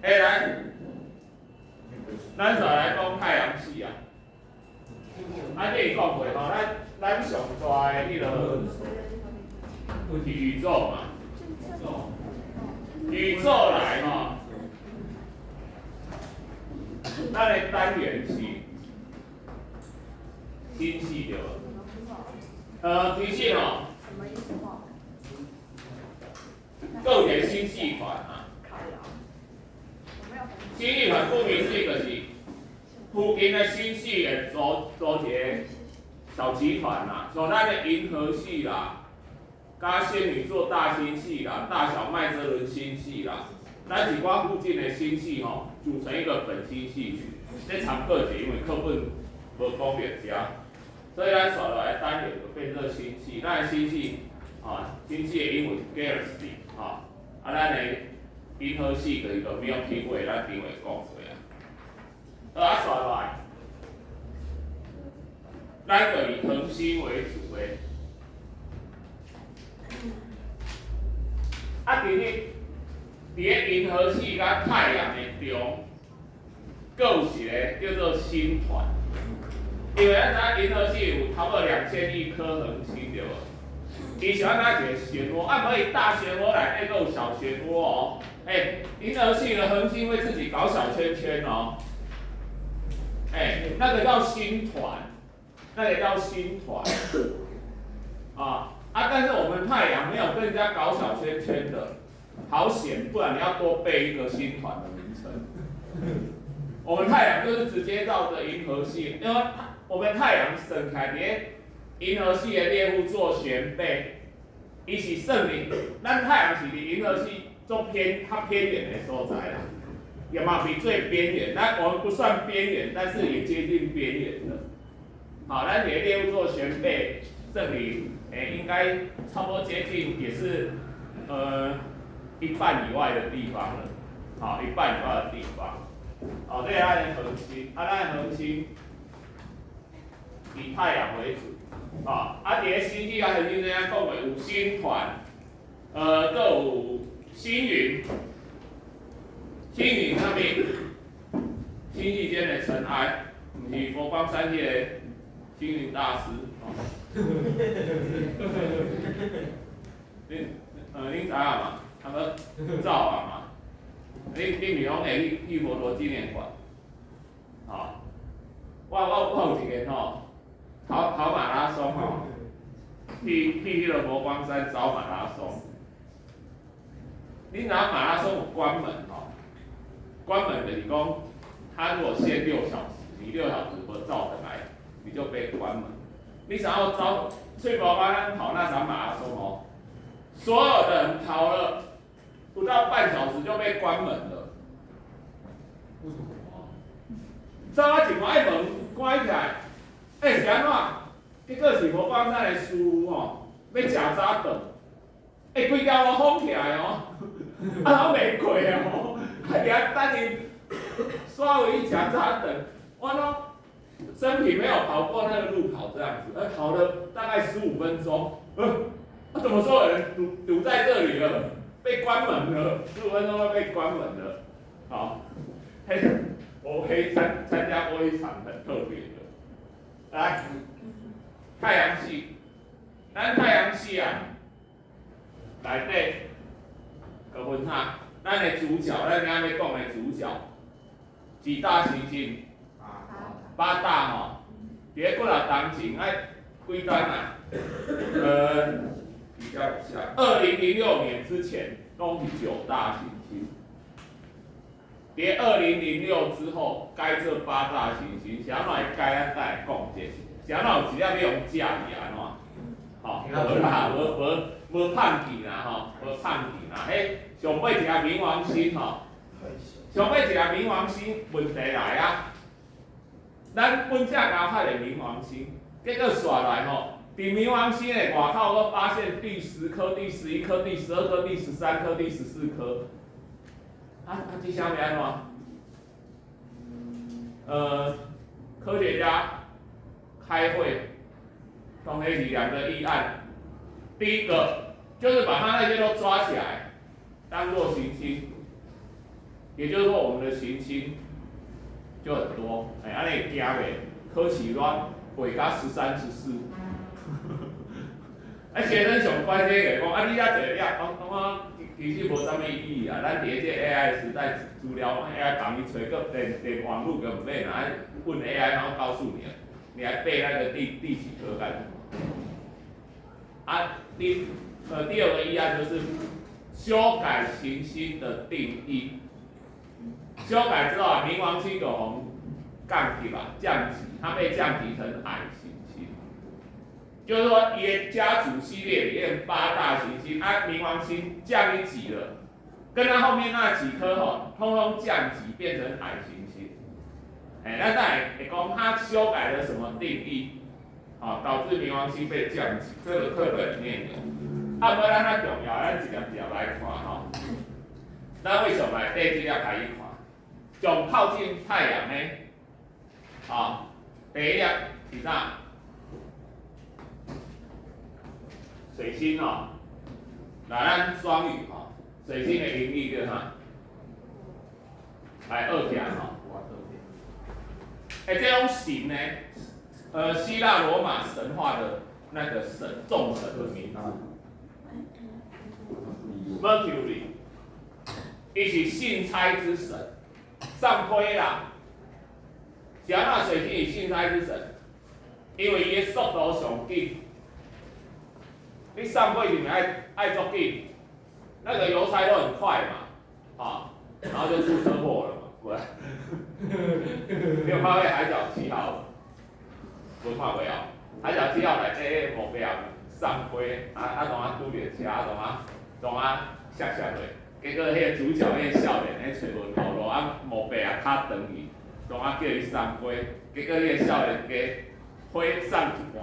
欸，來，咱再來講太陽系啊。咱這裡講過吼，咱上大的彼個是宇宙嘛。宇宙來吼，咱的單元是星系對無？其實吼，閣有一個星系團啊。星系團顧名思義就是附近的星系會組一個小集團啦，像咱的銀河系啦，佮仙女座大星系啦，大小麥哲倫星系啦，咱一寡附近的星系吼，組成一個本星系群。這參考者，因為課本無講著遮，所以咱紲落來單元就變做星系。咱的星系，啊，星系的英文 galaxy，吼，啊，咱的銀河系就是個 Milky Way，咱頂回講過啊。好啊，紲落來，咱就以恆星為主的。啊，佇咧銀河系佮太陽的中，閣有一個叫做星團。因為咱知影銀河系有差不多2000億顆恆星對無？伊是按怎一個漩渦？啊，無伊大漩渦內底閣有小漩渦哦。欸，銀河系的恆星會自己搞小圈圈哦。欸，那個叫星團，那個叫星團。啊啊！但是我們太陽沒有跟人家搞小圈圈的，好險，不然你要多背一個星團的名稱。我們太陽就是直接繞着銀河系，因為我們太陽算起來佇銀河系的獵戶座旋背，伊是算佇咱太陽是佇銀河系足偏較偏遠的所在啦，也嘛比最邊緣，但我們不算邊緣，但是也接近邊緣了。好，咱佇獵戶座旋背這裡，欸，應該差不多接近，也是一半以外的地方了。好，一半以外的地方。好，這是咱的恆星，啊，咱的恆星以太陽為主。啊，佇咧星系佮恆星之間講過有星團，閣有星雲，星雲啥物？星際間的塵埃，毋是佛光山迄個星雲大師。哦。恁知影嘛？他們走啊嘛？恁毋是講會去佛陀紀念館？吼，我有一個吼，跑馬拉松吼，去彼个佛光山走馬拉松。你若馬拉松有關門吼，關門就是講，他如果限六小時，你六小時無走轉來，你就被關門。你想要走翠寶灣跑那場馬拉松哦，所有的人跑了不到半小時就被關門了。為什麼啊？走啊一擺門關起來，欸，是按怎？結果是佛光山的師父吼，欲食早頓，欸，規條路封起來哦，啊，攏袂過啊吼，還佇遐等𪜶煞位去食早頓，我攏身體沒有跑過那個路跑這樣子，跑了大概15分鐘，啊，怎麼所有人堵在這裡了？被關門了，十五分鐘都被關門了，好，嘿，我可以參加過一場很特別的，來，太陽系，咱太陽系啊，內底閣分啥？咱的主角，咱今日欲講的主角，幾大行星？八大吼，佇咧幾若當前愛幾冬啊？比較一下，2006年之前攏是九大行星，佇2006之後改做八大行星，是按怎會改？咱等下講者，是按怎有一粒欲予食去按怎？吼，無啦，無叛去啦吼，無叛去啦。彼上尾一个冥王星吼，上尾一个冥王星問題來啊！咱本正共發現冥王星，結果紲來吼，佇冥王星的外口閣發現第10顆、第11顆、第12顆、第13顆、第14顆。啊，這啥物按怎？科學家開會，當時是兩個議案。第一個就是把他那些都抓起來，當做行星。也就是說，我們的行星就很多。哎，按呢會驚袂？考試亂背甲13、14。啊，學生上關心個講，啊，你遐濟粒，講講講，其實無啥物意義啊。咱佇咧這個 AI 時代，資料 AI 共伊揣閣連網路都毋免啊，問 AI 然後告訴你，你還背那個第幾顆幹什麼？啊，第二個議案就是修改行星的定義。修改之後啊，冥王星就予降級吧，降級，它被降級成矮行星。就是說，伊的家族系列裡面八大行星，啊，冥王星降一級了，跟它後面那幾顆吼，通通降級變成矮行星。哎，那再會講，它修改了什麼定義？啊，導致冥王星被降級，這個課本裡面有。啊，無咱較重要，咱一粒一粒來看吼。咱為什麼來對這粒開始看？上靠近太陽呢？啊，第一粒是啥？水星哦，來咱雙語吼，水星的英語叫啥？來學起來吼。欸，這種神呢？希臘羅馬神話的那個神，眾神的名字。Mercury，伊是信差之神，送批啦。是按怎水星是信差之神？因為伊的速度上緊。你送批是毋是愛足緊？那個郵差都很快嘛，啊，然後就出車禍了嘛，不是？你有看過《海角七號》？無看過哦，《海角七號》內底彼個墓碑送批，啊啊，當啊拄著車，啊當啊當啊摔摔落，結果彼個主角彼個少年咧揣無頭路，啊墓碑也較長去，當啊叫伊送批，結果彼個少年家批送一半，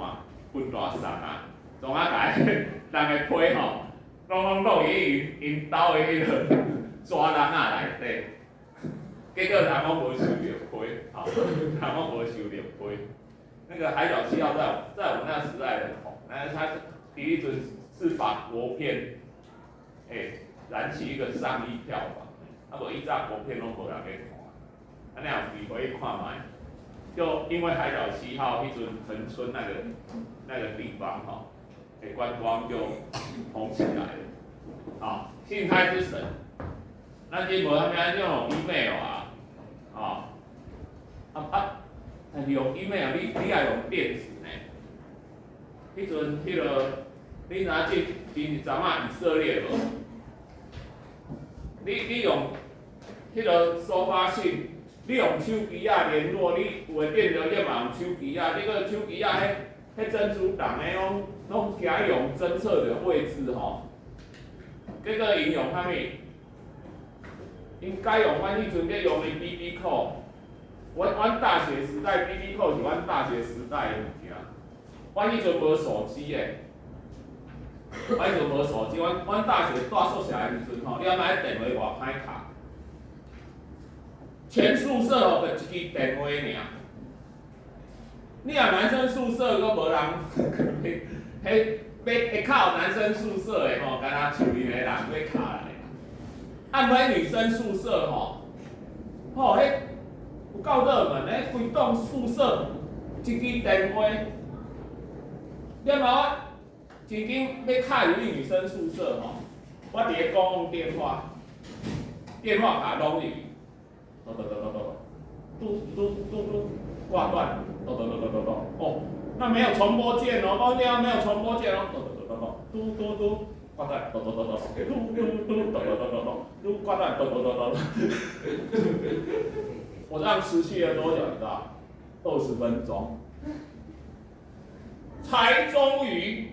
分大送啊，當啊共彼人的批吼，攏落去𪜶兜的彼個紙籠仔內底，結果人攏無收著批，吼，人攏無收著批。那個海角七號在我們那個時代很紅，但是他第一陣是把國片，欸，燃起一個上億票房，啊無以早國片攏無人咧看，啊你有機會去看覓？就因為海角七號彼陣恆春那個地方吼，欸，觀光就紅起來了。好，信差之神，咱這無啥物按怎用 email 啊，啊，啊啊。但是用 email，你愛用電子呢？彼陣彼個，你知影這真是昨仔以色列無？你用彼個收發信，你用手機仔聯絡，你有的電腦業嘛用手機仔，你閣手機仔彼真主黨的攏攏驚用偵測著位置吼，結果𪜶用啥物？𪜶改用阮彼陣咧用的 BB call。阮大學時代 BB call 是阮大學時代的物件。阮彼陣無手機的，阮彼陣無手機，阮大學住宿舍的時陣吼，你感覺電話偌歹敲？全宿舍吼就一支電話爾。你若男生宿舍閣無人，彼欲會敲男生宿舍的吼，敢若樹林的人欲敲來。啊，毋女生宿舍吼，吼彼有夠熱門，彼規棟宿舍一支電話，你知無？我曾經欲敲入去女生宿舍吼，我佇咧公用電話，電話卡攏入去，嘟嘟嘟嘟嘟，嘟嘟嘟嘟，掛斷，嘟嘟嘟嘟嘟嘟，哦，那沒有重撥鍵哦，公用電話沒有重撥鍵哦，嘟嘟嘟嘟嘟，嘟嘟嘟，掛斷，嘟嘟嘟嘟，嘟嘟嘟嘟嘟嘟嘟，嘟掛斷，嘟嘟嘟嘟。我這樣持續了多久？你知道？20分鐘，才終於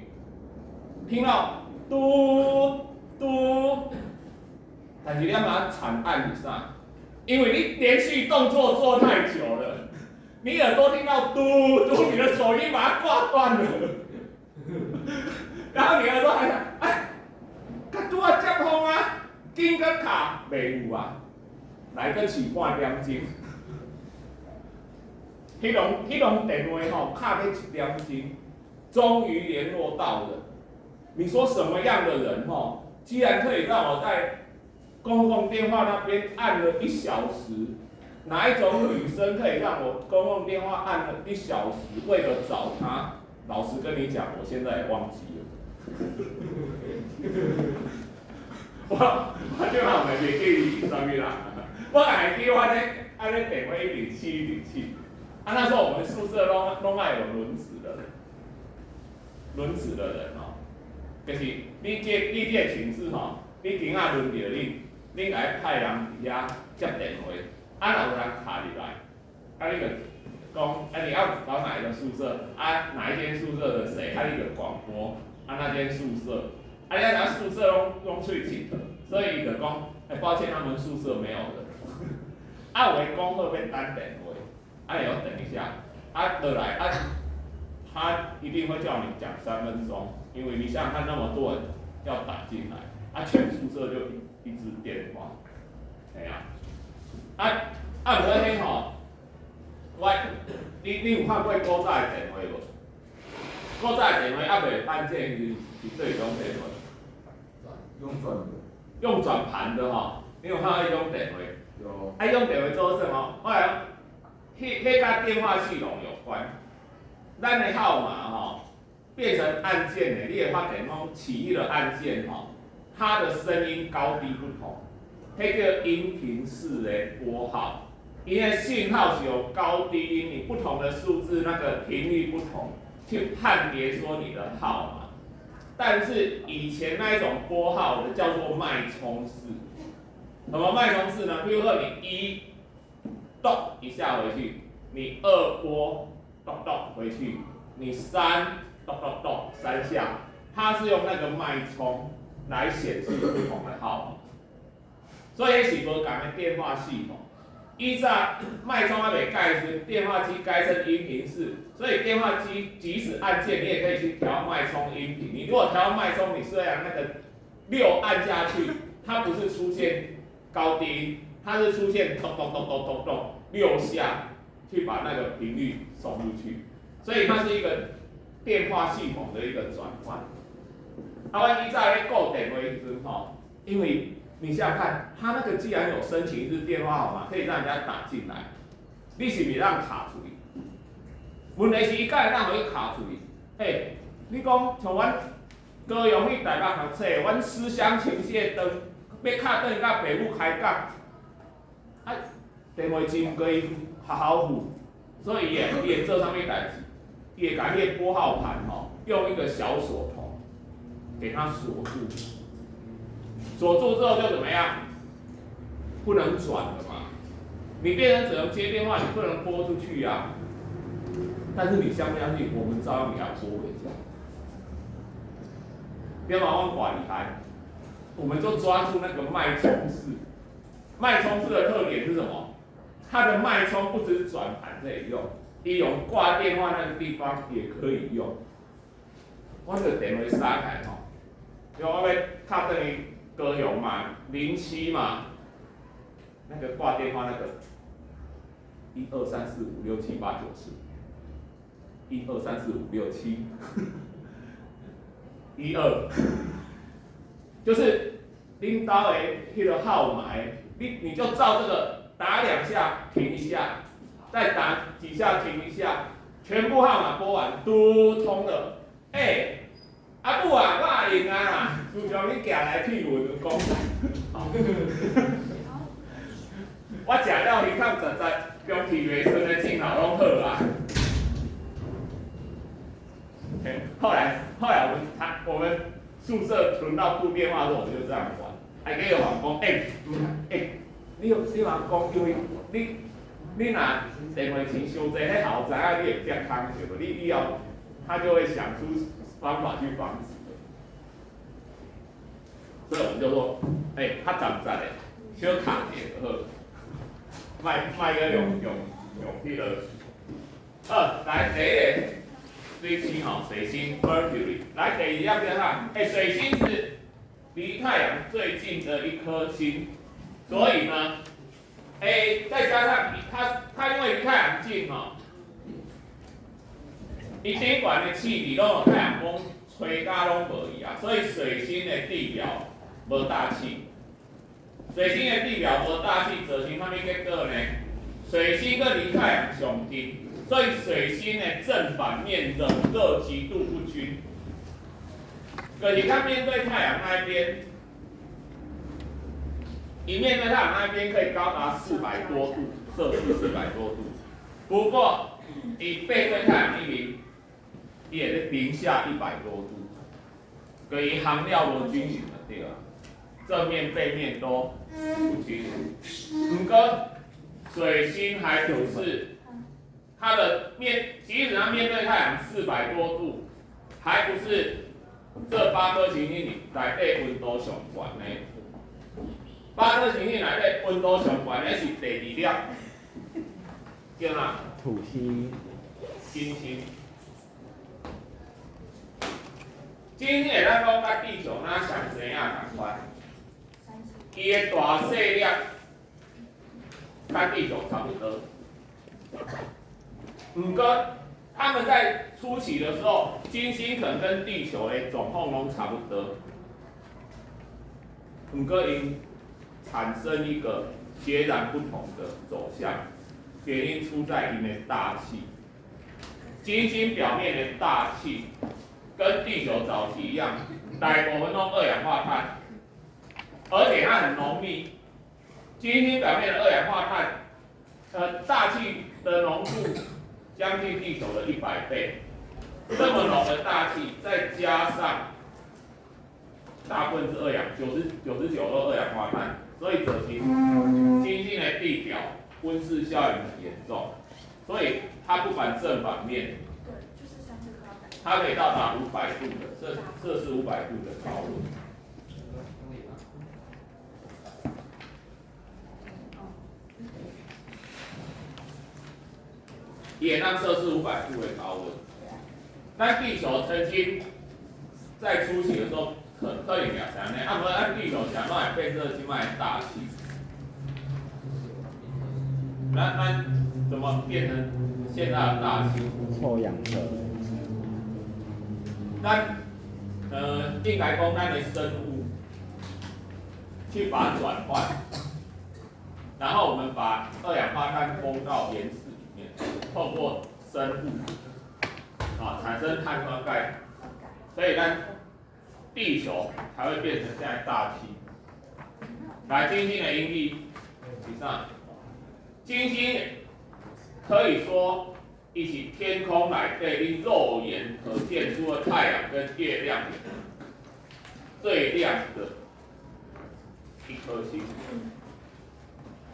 聽到嘟嘟，但是你感覺慘案是啥？因為你連續動作做太久了，你耳朵聽到嘟嘟，你的手已經把它掛斷了，然後你耳朵還想，哎，佮拄仔接風啊，緊閣卡，袂有啊，來閣試半點鐘。彼種電話吼，敲欲一點鐘，終於聯絡到了。你說什麼樣的人吼，居然可以讓我在公共電話那邊按了一小時，哪一種女生可以讓我公共電話按了一小時，為了找她？老實跟你講，我現在也忘記了。我這下嘛袂記伊啥物啦，我會記我咧按咧電話一直試一直試。啊，那時候我們宿舍攏愛有輪值的人，輪值的人哦，就是你這寢室吼，你今仔輪著你，你愛派人佇遐接電話，啊，若有人敲入來，啊，你就講，啊，你要找哪一個宿舍？啊，哪一間宿舍的誰？啊，你就廣播，啊，那間宿舍，啊，你若宿舍攏喙齒，所以伊就講，欸，抱歉，他們宿舍沒有人。啊，有的講好欲等電話，啊，也要等一下，啊，落來啊，他一定會叫你講3分鐘，因為你想想看，那麼多人要打進來，啊，全宿舍就一支電話，嘿啊，啊啊，毋過彼吼，我你有看過古早的電話無？古早的電話猶未按鍵是佗一種電話？用轉的。用轉盤的吼，你有看過彼種電話？有。啊，彼種電話做啥吼？我來講，彼佮電話系統有關。咱的號碼吼變成按鍵的，你會發現講起彼个按鍵吼，它的聲音高低不同，彼叫音頻式的撥號。因為信號是有高低音，你不同的數字那個頻率不同，去判別說你的號碼。但是以前那一種撥號的叫做脈衝式，什麼脈衝式呢？比如說你一咚一下回去，你二撥咚咚回去，你三咚咚咚三下，它是用那個脈衝來顯示不同的號碼。所以彼是無仝的電話系統。以前脈衝猶未改時，電話機改成音頻式，所以電話機即使按鍵，你也可以去調脈衝音頻。你如果調脈衝，你雖然那個六按下去，它不是出現高低，它是出現咚咚咚咚咚咚六下，去把那個頻率送出去，所以它是一個電話系統的一個轉換。啊，阮以前咧顧電話時陣吼，因為你想想看，他那個既然有申請一支電話號碼，可以讓人家打進來，你是毋是通敲出去？問題是伊敢會當予伊敲出去？欸，你講像阮高雄去台北讀冊，阮思鄉情切當欲敲轉去佮爸母開講，啊，電話錢毋過伊學校付，所以伊會做啥物代誌？伊會共彼個撥號盤吼，用一個小鎖頭給它鎖住。鎖住之後就怎麼樣？不能轉了嘛。你變成只能接電話，你不能撥出去啊。但是你相不相信，我們照樣給他撥回家。別把我掛厲害，我們就抓住那個脈衝式。脈衝式的特點是什麼？它的脈衝不只是轉盤可以用，你用掛電話那個地方也可以用。我這個電話殺開吼，因為我欲敲轉去高雄嘛，07嘛，那個掛電話那個，一二三四五六七八九十，一二三四五六七，一二，就是恁兜的彼個號碼，你就照這個打兩下停一下，再打幾下停一下，全部號碼撥完都通了。欸，阿母啊，我會用啊啦，自從你寄來屁股就講，我食了魚糠實在，中氣袂順的症候攏好啊。後來我們宿舍輪到顧電話的時候，我們就這樣玩，還給我講，欸，欸，你嘛講，因為你若電話錢傷濟，彼後知影你會跌空對無？你以後他就會想出方法去防止。所以我們就說，欸，較實在的，小卡一下就好，莫莫閣用彼個。好，來第一個水星吼，水星 Mercury。來第二點哈，欸，水星是離太陽最近的一顆星，所以呢，欸，再加上它因為離太陽近吼，伊頂懸的氣體攏予太陽風吹甲攏無去啊，所以水星的地表無大氣，水星的地表無大氣，造成啥物結果呢？水星閣離太陽上近，所以水星的正反面冷熱極度不均。就是它面對太陽那一邊，一面對太陽那一邊可以高達四百多度，攝氏四百多度。不過，伊背對太陽那邊，伊會咧零下100多度，所以烘了無均勻就對啊，正面背面都不均勻。毋過，水星還不是它的面，即使它面對太陽四百多度，還不是這八顆行星裡內底溫度上懸的。八顆行星內底溫度上懸的是第二粒，叫啥？土星。金星。金星會當講佮地球若相生仔仝款，伊的大細粒佮地球差不多。毋過，他們在初期的時候，金星可能跟地球的狀況攏差不多。毋過，𪜶產生一個截然不同的走向，原因出在𪜶的大氣。金星表面的大氣跟地球早期一樣，大部分攏二氧化碳，而且它很濃密。金星表面的二氧化碳，大氣的濃度將近地球的100倍，這麼濃的大氣，再加上大部分是二氧，99都二氧化碳，所以造成金星的地表溫室效應很嚴重，所以它不管正反面，它可以到達五百度的攝氏500度的高溫。伊會當攝氏五百度的高溫。咱地球曾經在初期的時候，可能也是按呢，啊，無咱地球是按怎會變做這擺的大氣？咱怎麼變成現在的大氣？臭氧層。咱應該講咱的生物去把它轉換，然後我們把二氧化碳封到岩石裡面，透過生物啊產生碳酸鈣，所以咱地球才會變成現在大氣。來，金星的英譯是啥？金星可以說伊是天空內底你肉眼可見，除了太陽跟月亮最亮的一顆星。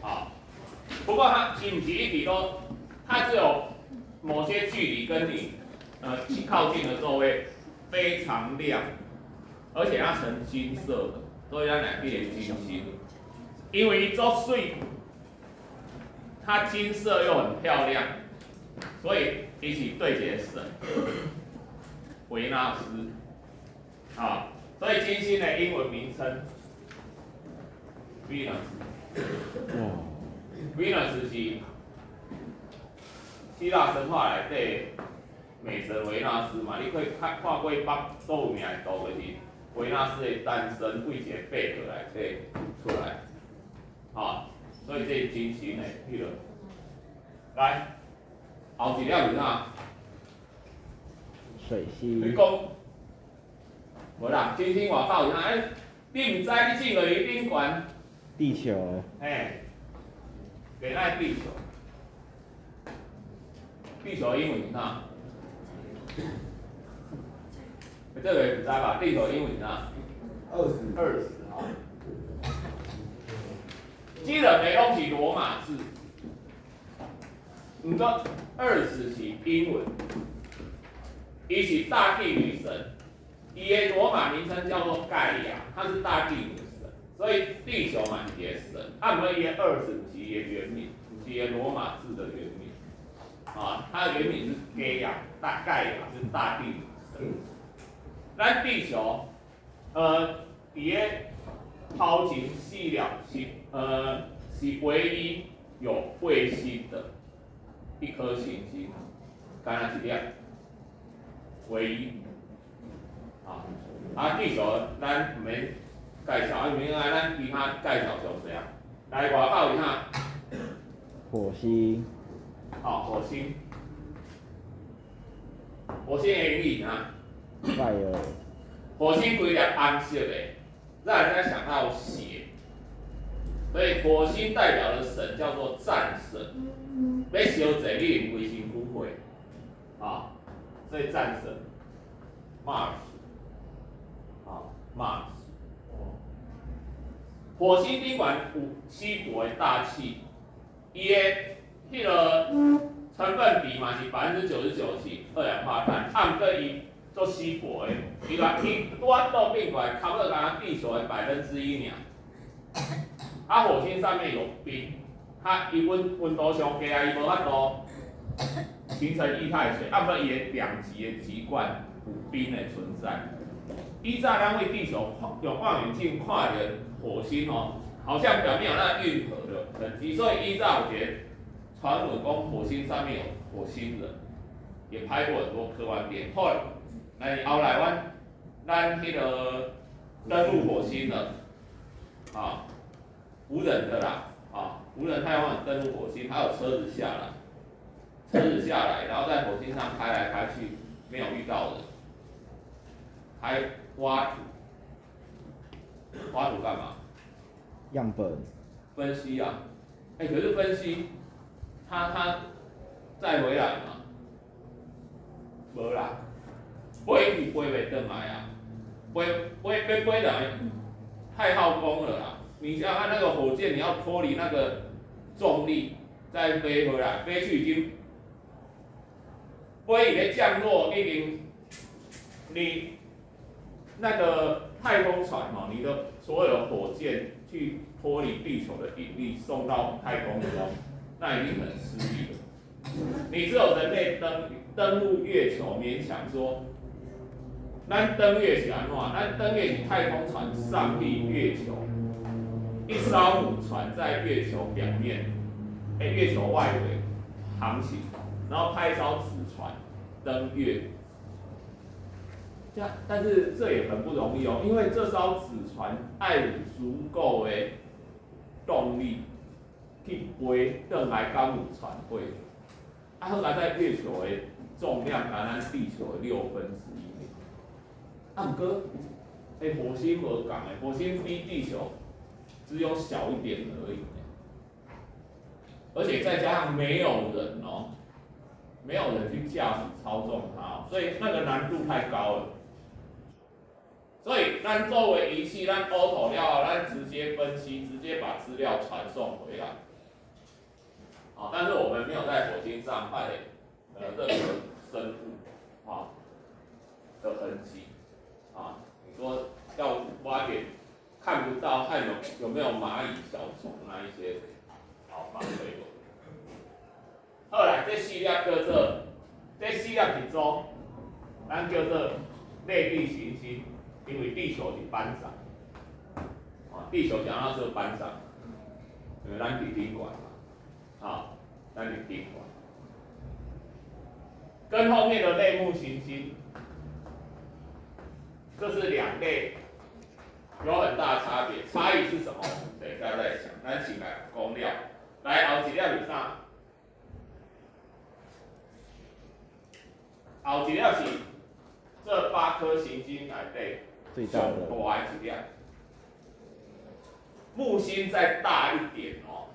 好，不過它毋是一直都，它只有某些距離跟你靠近的時候會非常亮，而且它呈金色的，所以咱來叫伊金星。因為伊足媠，它金色又很漂亮，所以伊是對一個神維納斯，啊，所以金星的英文名稱 Venus。Venus 是希臘神話內底美神維納斯嘛，你可以看看過北足有名的圖，就是維納斯的誕生，對一個貝殼內底出來，啊，所以這是金星的彼落。來，後一粒是啥？水星。你講，無啦，金星外口是啥？欸，你毋知你進落去頂懸。地球。嘿，袂愛地球。地球英文是啥？這個毋知吧？地球英文是啥？二十。二十號。這兩个攏是羅馬字，毋過二十是英文，伊是大地女神，伊的羅馬名稱叫做蓋亞，她是大地女神，所以地球嘛是伊的神。啊，毋過伊的二十毋是伊的原名，毋是伊的羅馬字的原名，啊，它的原名是蓋亞，大蓋亞是大地女神。咱地球，佇个頭前四粒星，是唯一有衛星的一顆行星，干焦一粒，唯一。啊，啊，地球咱毋免介紹，啊，明仔咱其他介紹上濟啊。來，外口是啥？火星。好，火星。火星的英語啊？ Fire。火星規粒紅色的，讓人家想到血，所以火星代表的神叫做戰神。欲燒坐，你用規身軀火，啊，所以戰神，Mars，啊，Mars。火星頂懸有稀薄的大氣，伊的彼個成分比嘛是99%是二氧化碳，啊，毋過伊做稀薄的，伊來伊拄仔倒變過來，差不多敢若地球的1%爾。啊，火星上面有冰，它伊溫度上低啊，伊無法度形成液態水，啊，毋過伊的兩極的極冠有冰的存在。以早咱佇地球用望遠鏡看著火星哦，好像表面有那個運河的痕跡，所以以早有一個傳聞講火星上面有火星人，也拍過很多科幻片。後來，後來阮彼個登陸火星了，啊，無人的啦，啊，無人太空人登陸火星，還有車子下來，車子下來，然後在火星上開來開去，沒有遇到人，還挖土，挖土幹嘛？樣本。分析啊，欸，可是分析，他再回來嘛？無啦，飛去飛袂轉來啊，飛飛欲飛來太耗功了啦。你想看那個火箭，你要脫離那個重力再飛回來，飛去已經飛咧降落已經，你那個太空船哦，你的所有火箭去脫離地球的引力送到太空中，那已經很吃力了。你只有人類登陸月球，勉強說，咱登月是按怎？咱登月是太空船上飛月球，一艘母船在月球表面，欸，月球外圍航行，然後派一艘子船登月。這樣，但是這也很不容易哦，因為這艘子船愛有足夠的動力去飛轉來佮母船會。啊，好佳哉月球的重量敢咱地球的1/6。啊，毋過，欸，火星無仝的，火星比地球只有小一點而已。而且再加上沒有人哦，沒有人去駕駛操縱它，所以那個難度太高了。所以，咱作為儀器，咱 auto 了後，咱直接分析，直接把資料傳送回來。好，但是我們沒有在火星上發現任何生物啊的痕跡啊。你說要挖點看不到，看有沒有螞蟻、小蟲那一些，好，放對無？好啦，這四粒叫做，這四粒一組，咱叫做類地行星，因為地球是班長，啊，地球是按怎做班長？因為咱佇頂懸嘛，啊，咱佇頂懸。跟後面的類木行星，這是兩類，有很大差別。差異是什麼？等一下再講。咱先來講了，來後一粒是啥？後一粒是這八顆行星內底最大的上大的一粒。木星再大一點哦，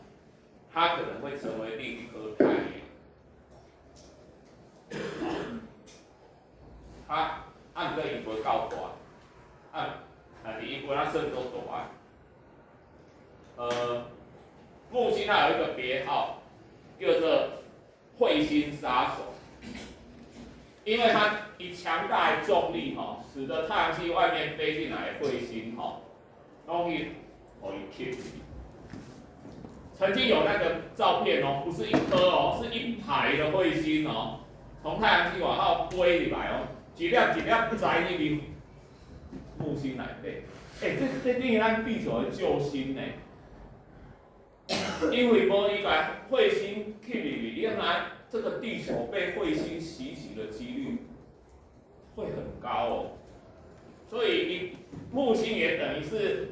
它可能會成為另一顆太陽。啊，啊，毋過伊無夠大，啊，但是伊無哪算做大。木星它有一個別號，叫做彗星殺手，因為它以強大的重力吼，使得太陽系外面飛進來的彗星吼，攏去予伊吸去。曾經有那個照片哦，不是一顆哦，是一排的彗星哦，從太陽系外口飛入來哦，一粒一粒栽入去木星內底。欸，這等於咱地球的救星呢。因為無伊共彗星吸入去，原來這個地球被彗星襲擊的幾率會很高哦。所以，伊木星也等於是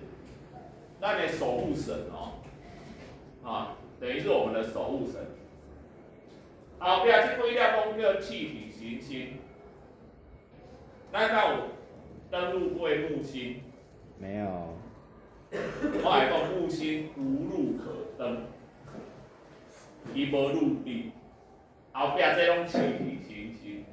咱的守護神哦，啊，等於是我們的守護神。後壁這幾粒講叫氣體行星，咱敢有登陸過木星？沒有。我來講木星無路可登，伊無陸地，後壁這攏氣體行星。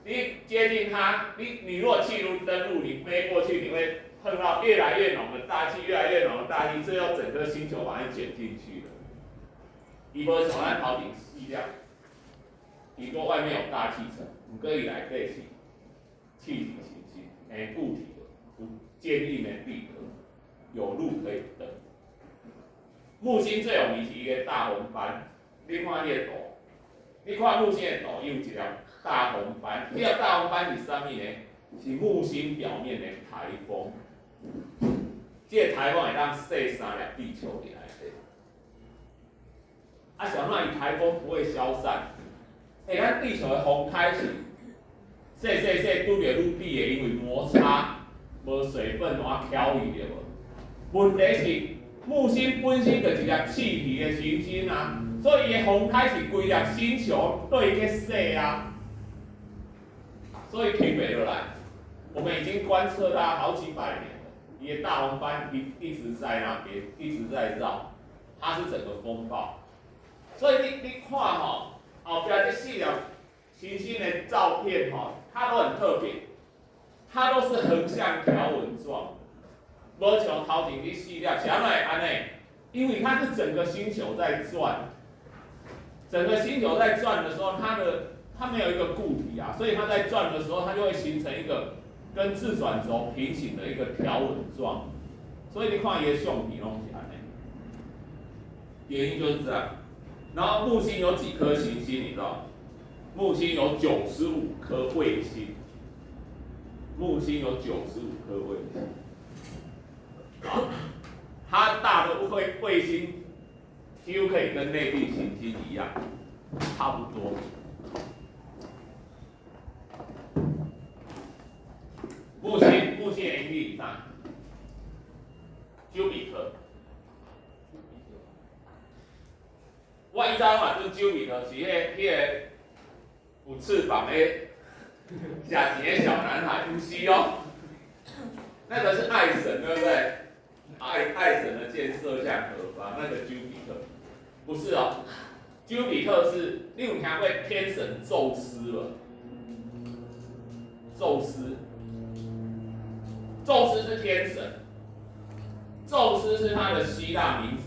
你接近它，你若企圖登陸，你飛過去，你會碰到越來越濃的大氣，越來越濃的大氣，最後整顆星球把你捲進去了。伊無像咱頭前四粒，伊閣外面有大氣層，毋過伊內底是氣體行星，固體的，有堅硬的地殼，有路可以登。木星最有名是伊个大紅斑，你看彼個圖，你看木星的圖，伊有一粒大紅斑，彼個大紅斑是啥物呢？是木星表面的颱風。這個颱風會當洗三粒地球佇內底。啊，是按怎伊颱風不會消散？欸，咱地球的風開始細細細拄著陸地的，因為摩擦，無水分，怎翹去對無？問題是木星本身就是一粒氣體的行星啊，所以伊的風開是規粒星球對去洗啊，所以停袂落來。我們已經觀測它好幾百年了，伊的大紅斑一直在那邊，一直在繞，它是整個風暴。所以你看吼，後壁這四粒行星的照片吼，它都很特別，它都是橫向條紋狀，無像頭前這四粒，是按怎會按呢？因為它是整個星球在轉，整個星球在轉的時候，它沒有一個固體啊，所以它在轉的時候，它就會形成一個跟自轉軸平行的一個條紋狀，所以你看伊的相片攏是按呢，原因就是這樣。然後木星有幾顆行星，你知道？木星有95顆衛星，木星有九十五顆衛星。啊，它大的衛星幾乎可以跟內地行星一樣，差不多。木星的英語啥？丘比特。我以前嘛做丘比特是彼个有翅膀的食錢的小男孩，毋是哦。那個是愛神，對不對？愛神的箭射向何方？那個丘比特，不是哦。丘比特是，你有聽過天神宙斯無？宙斯，宙斯是天神，宙斯是他的希臘名字，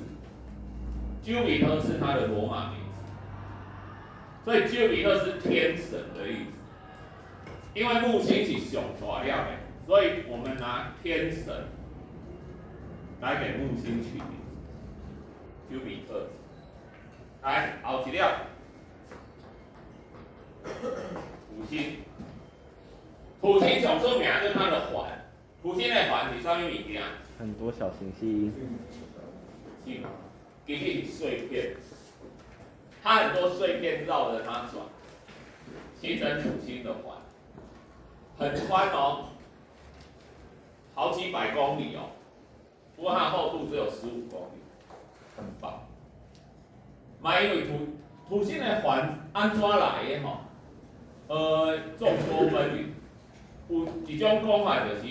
丘比特是他的羅馬名字，所以丘比特是天神的意思。因為木星是上大粒的，所以我們拿天神來給木星取名字，丘比特。來，後一粒，土星。土星上出名就是它的環，土星的環是啥物物件？很多小行星。是，其實是碎片，它很多碎片繞着它轉，形成土星的環，很寬哦，好幾百公里哦，不過它的厚度只有15公里，很薄。嘛，因為土星的環按怎來的吼？眾說紛紜。有一種講法就是，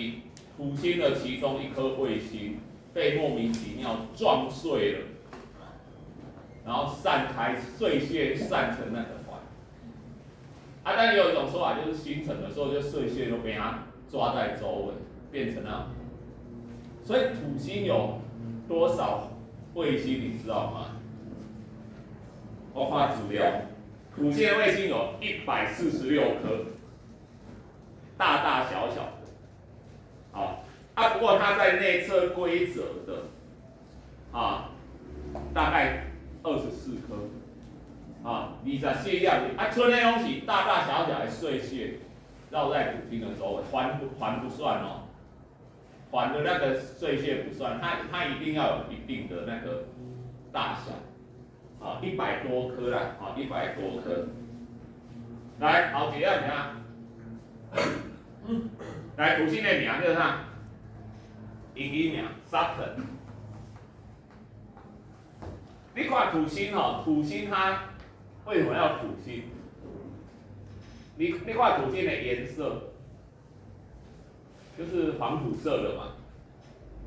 土星的其中一顆衛星被莫名其妙撞碎了，然後散開碎屑散成那個環。啊，但也有一種說法就是形成的時候就碎屑都被它抓在周圍，變成那樣。所以土星有多少衛星你知道嗎？我看資料，土星的衛星有146顆。大大小小的，好啊，不過它在內側規則的，啊，大概24顆，啊，24粒，啊，剩的攏是大大小小的碎屑，繞在土星的周圍，環不算哦，環的那個碎屑不算，它一定要有一定的那個大小，啊，100多顆啦，啊，100多顆，來，後一粒啥？來，土星的名叫啥？英語名 Saturn。你看土星吼，土星它為什麼要土星？你看土星的顏色，就是黃土色的嘛，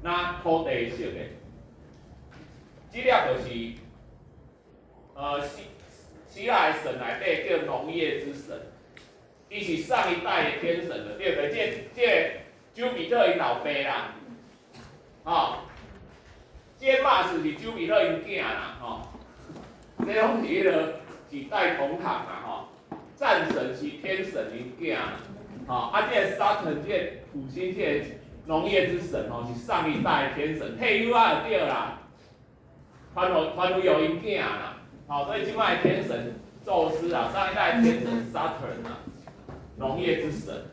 那土地色的，這粒就是，希臘的神內底叫農業之神，伊是上一代的天神的，對不對？這丘比特𪜶老爸啦，吼，這馬斯是丘比特𪜶囝啦，吼，這攏是彼个幾代同堂啦，吼，戰神是天神𪜶囝啦，吼，啊，這个 Saturn 這個土星這個農業之神吼，是上一代的天神，退休啊就對啦，傳予𪜶囝啦，吼，所以這擺的天神宙斯啊，上一代天神 Saturn 啊，農業之神，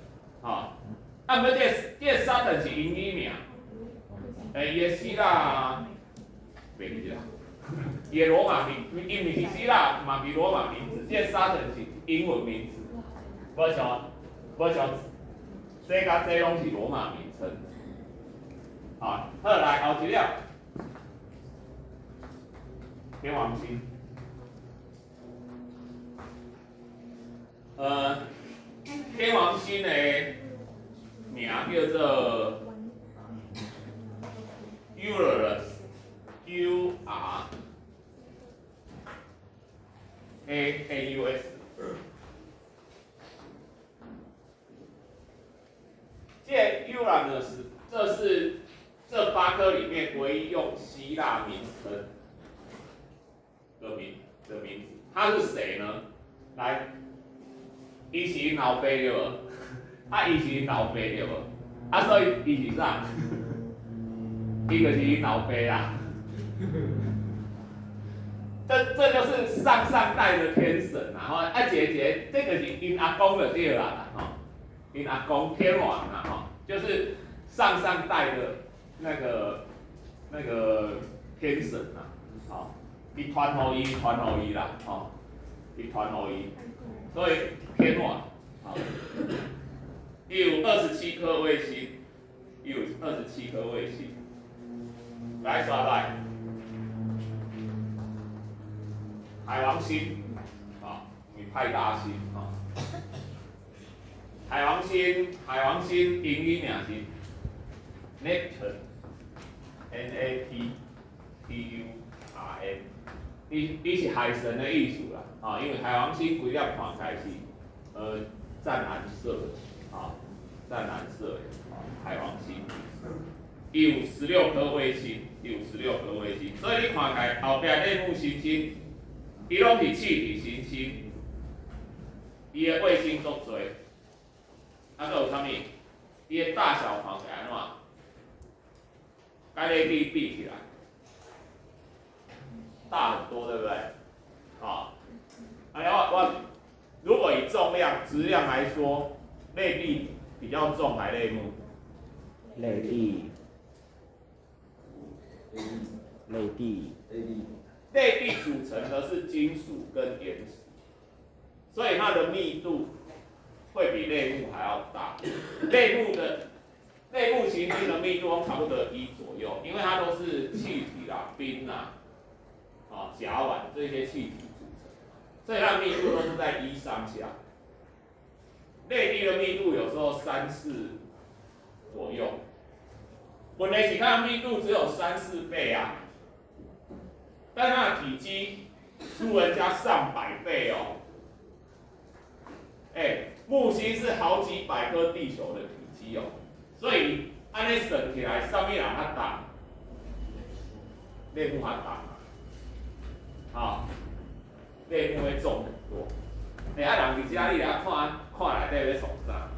吼，啊，毋過這個 Saturn 是英語名，欸，伊的希臘袂記啦，伊的羅馬名，伊毋是希臘，嘛是羅馬名字，這個 Saturn 是英文名字，無像這佮這攏是羅馬名稱。好，好來後一粒，天王星。天王星的名叫做 Uranus，U R A N U S。這個 Uranus，這是這八顆裡面唯一用希臘名稱的名字，他是誰呢？來，伊是𪜶老爸對無？啊，伊是𪜶老爸對無？啊，所以伊是啥？伊就是𪜶老爸啦。這就是上上代的天神啊！吼，啊，一个一个，這個是𪜶阿公就對啦，吼，𪜶阿公天王啊，吼，就是上上代的那個天神啊，吼，伊傳予伊，傳予伊啦，吼，伊傳予伊，所以天王，吼，伊有二十七顆衛星，伊有二十七顆衛星，來刷來，海王星，啊，你派大星，啊，海王星，海王星英語名是 Neptune，N A P T U R N，伊是海神的意思啦，啊，因為海王星規粒看起來是，湛藍色的，啊，湛藍色的，海王星，伊有16顆衛星，伊有十六顆衛星，所以你看起來後壁類木行星，伊攏是氣體行星，伊的衛星足濟，啊，閣有啥物？伊的大小看起來按怎？佮類地比起來，大很多，對不對？啊，哎呀，我如果以重量、質量來說，類地比較重還類木？類地。類地。類地組成的是金屬跟岩石，所以它的密度會比類木還要大。類木行星的密度差不多1左右，因為它都是氣體啦、冰啦、啊甲烷這些氣體組成，所以它的密度都是在1上下。類地的密度有時候3、4左右，本來是它的密度只有3、4倍啊，但它的體積輸人家上百倍哦。欸，木星是好幾百顆地球的體積哦，所以按呢算起來，啥物人較重？類木較重啊，類木會重很多。欸，啊人佇遮你來看，看內底咧創啥？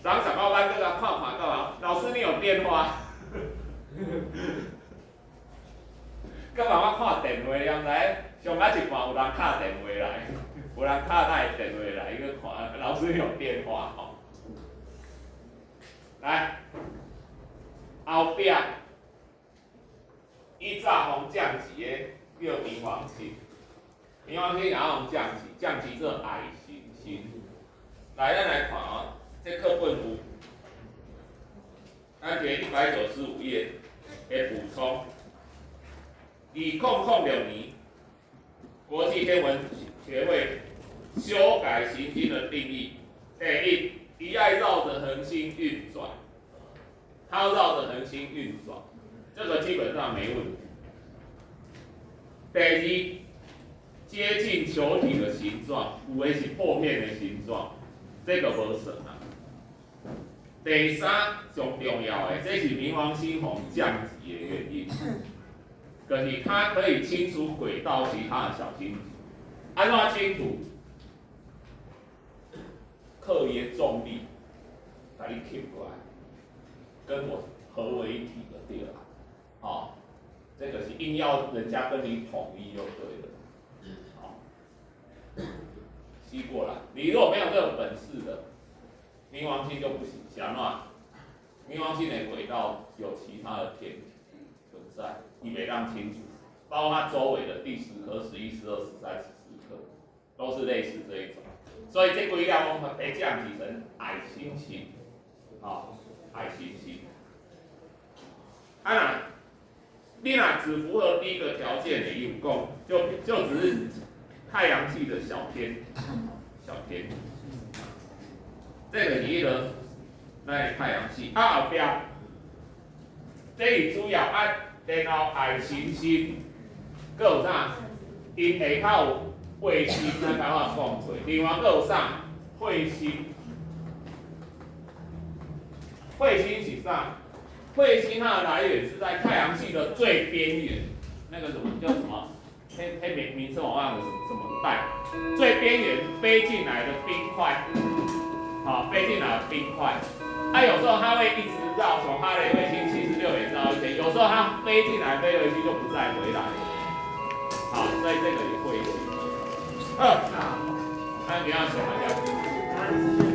昨昏上到班，閣共看看到啊，老師你有電話？閣慢慢看電話，你毋知？上到一半有人敲電話來，有人敲他的電話來，伊閣看，老師你有電話吼。來，後壁，以早予降級的叫冥王星，冥王星也予降級，降級做矮行星。來，咱來看哦，這課本有，咱摕195頁的補充。2006年，國際天文學會修改行星的定義。第一，伊愛繞着恆星運轉，它繞着恆星運轉，這個基本上沒問題。第二，接近球體的形狀，有的是破片的形狀，這個無算啊。第三，上重要的，這是冥王星予降級的原因，就是它可以清除軌道其他的小星體。按怎清除？靠伊的重力，共你吸過來，跟我合為一體就對了。哦，這個是硬要人家跟你統一就對了。好，吸過來。你如果沒有這個本事的，冥王星就不行。想怎？冥王星的軌道有其他的天體存在，伊袂當清除，包括它周圍的第十顆、11、12、13、14顆，都是類似這一種。所以這幾粒攏被降級成矮行星，啊，矮行星。啊若，你若只符合第一個條件的，伊有講，就只是太陽系的小天體，小天體。這個是彼個咱的太陽系，啊後壁，這是主要啊，然後矮行星，閣有啥？𪜶下跤有衛星，咱剛剛講過，另外閣有啥？彗星。彗星是啥？彗星它的來源是在太陽系的最邊緣，那個什麼叫什麼？彼名稱我忘了，什麼什麼帶？最邊緣飛進來的冰塊，好，飛進來的冰塊。啊，有時候它會一直繞，從哈雷彗星76年繞一圈，有時候它飛進來飛回去就不再回來了。好，所以這個也彗星。二，那你要想一下。